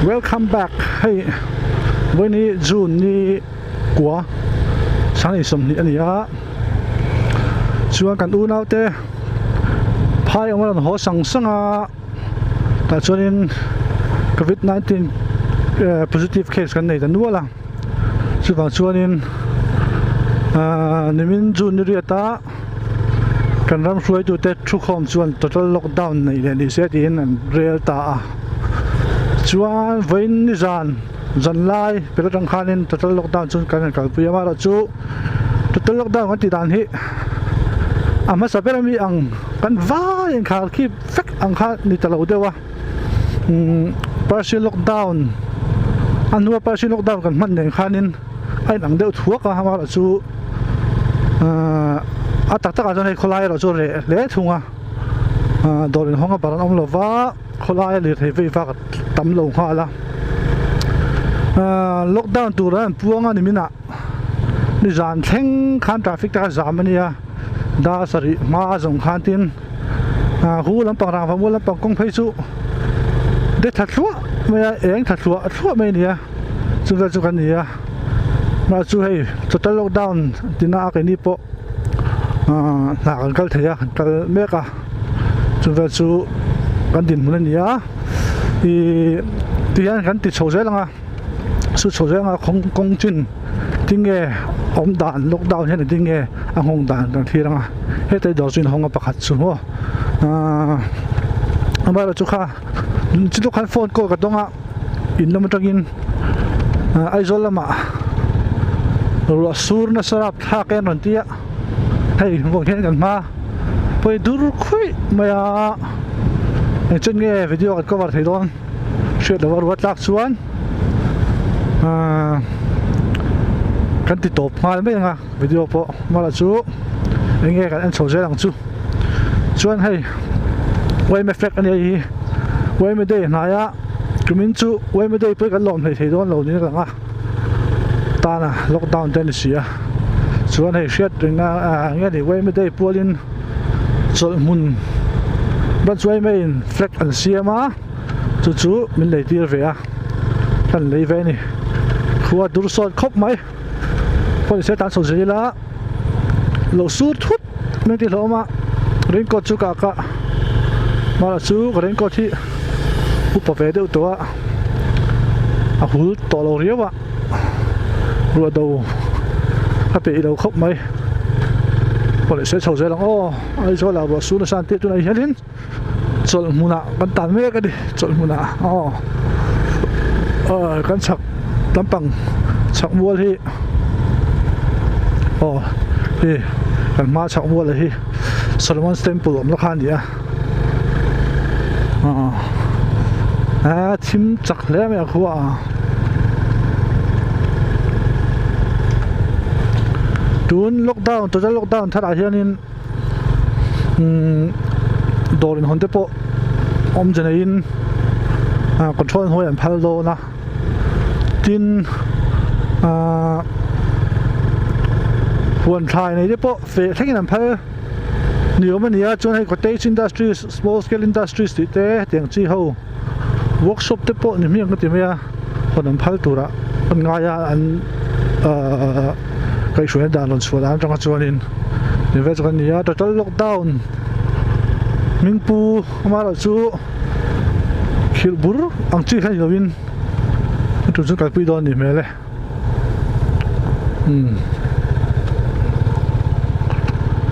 Welcome back hei vawiin hi June ni kua sanghnih sawmhnih a ni a chuan kan unau te phai awm a rawn haw sang sang a tah chuanin covid 19 positive case kan nei ta nual a chuvang chuanin ahh nimin June ni riat a. Kan ram hruaitute thukhawm chuan total lockdown neih leh ni se tiin an rel ta a. Chuan vawiin nizan zanlai pel atang khanin total lockdown chu kan rawn kalpui a, amaherawhchu total lockdown kan tih dan hi a hmasa ber ami ang kan vai inkhar khip vek ang kha ni ta lo deuh a. Umm partial lockdown a hnua partial lockdown kan hman nen khanin a inang deuh thuak a amaherawhchu ahh a tak takah chuan hei khawlai erawh chu reh hle thung a ahh dawr inhawng a bar an awm lo va khawlai a lirthei vei vak a tam lo nghal a ahh lockdown tur an puang a ni minah nizan thleng khan traffic te kha zam a nia dar sarih hma zawng khan tin. Ah hu lampang rangva mual lampang kawng phei chu de tha thluah mai a eng tha thluah thluah mai a ni a chu vel chu kan ni a mah chu hei total lockdown tina a keini pawh ah hna kan kal thei a kan kal mek a chu vel chu kan dinhmun a ni a ih tihian kan ti chho zel ang a. Chu chho zel anga kawng kawng chin tinge awm dan lockdown hian engtin nge a nghawng dan kan thlir anga heta hi dawr chu inhawng a pakhat chu maw ahh amaherawh chu kha chu lawk khan phone call ka dawng a in lam atangin ahh Aizawl lamah ruah sur nasa rap thlak e an rawn ti a hei vawng hian kan hma pawi dur khuih mai a engchen nge video kan cover thei dawn. Hriat loh a ruat tlak chuan ahh kan ti tawp nghal mai ang a video pawh mala chu eng nge kan en chho zel ang chu chuan hei yma flag a nia hi yma day hnaia kumin chu yma day pawh hi kan lawm hleithei dawn lo niin a lang a tana lockdown te a ni si a chuan hei hriat reng a ah eng nge ni yma day pualin chawlh hmun branch yma in flag an siam a. Chu chu min lei tir ve a kan lei ve a ni khua dur sawt khawp mai pawh se tan chho zel ila lo sur thut mai tih hlauhawm a raincoat chu ka ak a mahla chu ka raincoat hi upa ve deuh tawh a a hul tawh lo riau a ruah do a peih lo khawp mai pawh se chho zel ang aw Aizawl ah ruah sur nasa an tih tunah hianin. Chawlh hmunah kan tan mek a ni chawlh hmunah aw aw kan chhak lampang chhak mual hi aw hei kan hma chhak mual hi Solomon's temple awmna kha a ni a aw a thim chak hle mai a khua a tun lockdown total lockdown tharah hianin. Umm dawr inhawn te pawh awmze neiin ah control hnuai an phal dawn a tin ah huan thlai nei te pawh feh thlengin an phal ni awm a ni a chuan hei cottage industries small scale industries tih te hetiang chi ho workshop te pawh ni hmiang ka ti mai a hawn an phal turah an ngai a an ahh kaihhruaina dan rawn chhuah dan atanga chuanin ni vel chu kan ni a total lockdown hming pu amaherawh chu khirh bur ang chi kha ni lovin tun chu kalpui dawn a nih hmel e umm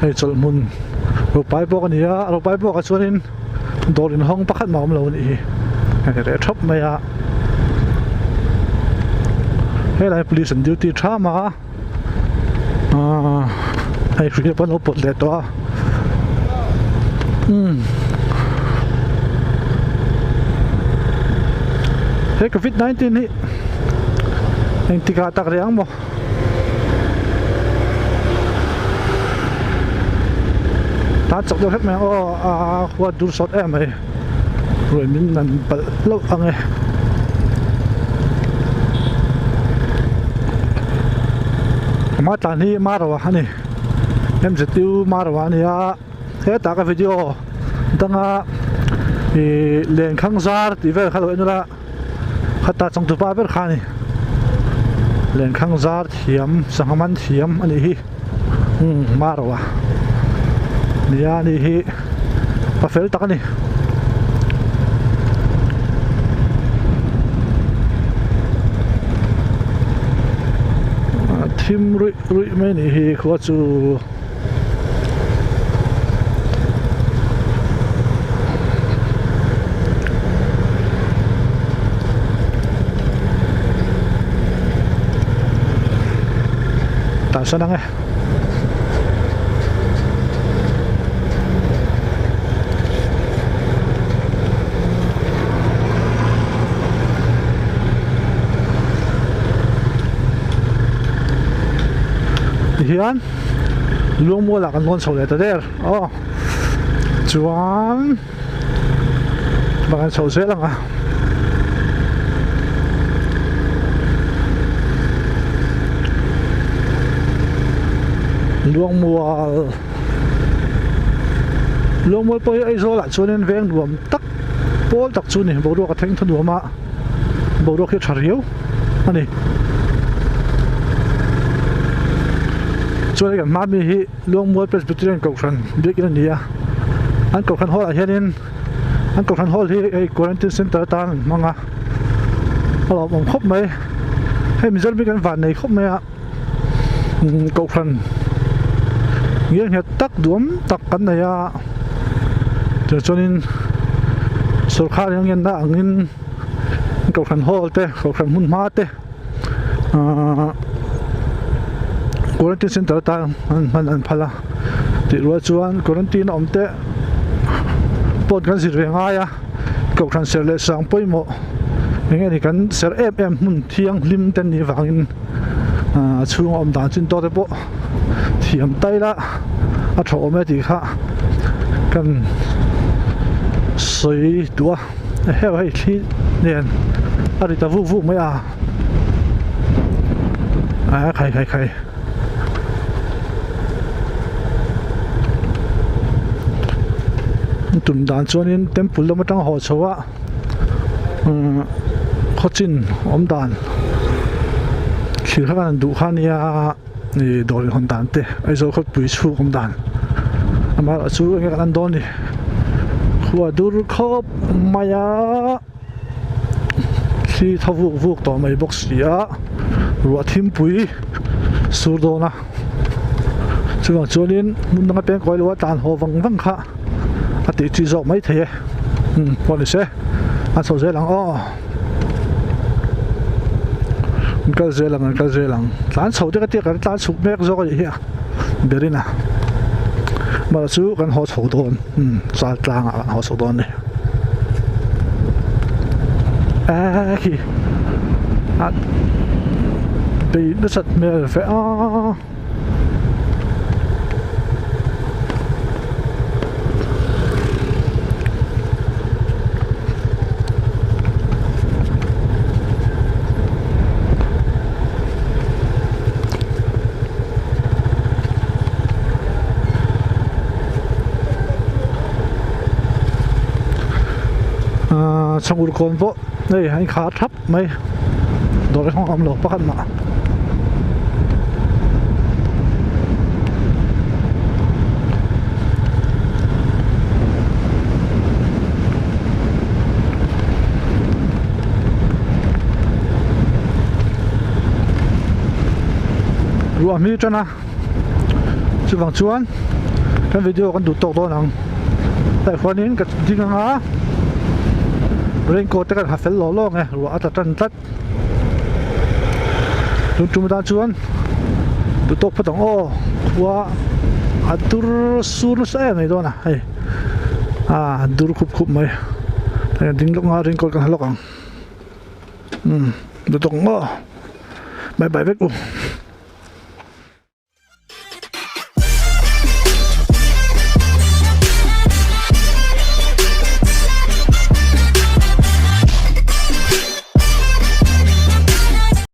hei chawlh hmun rawpai bawk a ni a rawpai bawkah chuanin. Dawr inhawng pakhat mah a awm lo a nih hi hei reh thap mai a helai police an duty tham a aaa hei hrui pawh an lo pawt leh tawh a umm he covid 19 hi engtikah tak reh ang maw. Tan chak deuh hlek mai ang aw a huat dur sawt em mai ruai min nan palh hlauh ang e. Hma tlan hi Marawa a ni M_Z_U Marawa a ni a hetah ka video danga ih lenkhang zar tih vel kha lo en ula. Khata changtupa ber kha a ni. Lenkhang zar thiam sangha man thiam a nih hi umm Marwa nia a nih hi pa fel tak a ni. Thim ruih ruih mai a nih hi khua chu. Tah sawn ang e. Tihian. Luangmual ah kan lawn chho leh ta der aw chuan bang an chho zel ang a. Luangmual Luangmual pawh hi Aizawl ah chuanin veng nuam tak pawl tak chu a ni boruak a thleng tha nuam a boruak hi a tha riau a ni. Chuan hei kan hma mi hi Luangmual Presbyterian Kohhran biakin a ni a, an Kohhran hall ah hianin an Kohhran hall hi hei quarantine centre atan an hmang a, a lawmawm khawp mai. Hei Mizoram hi kan van nei khawp mai a, Kohhran ngianghet tak duam tak kan nei a, tichuanin sawrkar in a ngenna angin Kohhran hall te Kohhran hmun hma te ahh quarantine center atan an hman an phal a tih rual chuan quarantine a awm te pawh kan zir ve ngai a Kohhran serh leh sang pawimawh eng nge ni kan serh em em hmun thianghlim te nih vangin ahh a chhunga awm dan chin tawk te pawh thiam tai la a tha awm e tih kha kan sawi duh a. Heu hei thli nen a ri ta vuk vuk mai a a khai khai khai tum dan chuanin temple lam atang haw chho a umm khawchin awm dan thlir kha kan duh kha nia ih dawr inhawn dan te Aizawl khawpui chhung awm dan amaherawhchu chu enge kan en dawn ni khua dur khawp mai a thli tha vuk vuk tawh mai bawk si a ruah thimpui sur dawn a chuvang chuanin hmun danga peng kawi lo a tlan haw vang vang kha a tih chi zawk mai thei e umm pawh ni se a chho zel ang aw. An kal zel ang an kal zel ang tlan chho te ka tia kan tlan chhuk mek zawk a nih hi a berin a mahse chu kan haw chho dawn umm chal tlang ah kan haw chho dawn a ni eee khi a bei nasat hmel ve a. Ahh chhang ur kawn pawh hei a inkhar thap mai dawr hi a awm lo pakhat mah. Ruah hmil tan a chuvang chuan kan video kan duh tawk dawn ang tlai huanin ka ding ang a raincoat te kan ha fel lawk lawk ang e ruah a tla tan tlat tun tum atan chuan duh tawk phawt ang aw khua a dur sur nasa em mai dawn a hei ah dur khup khup mai hei a ding lawk ang a raincoat kan ha lawk ang umm duh tawk ang aw bye bye vek u.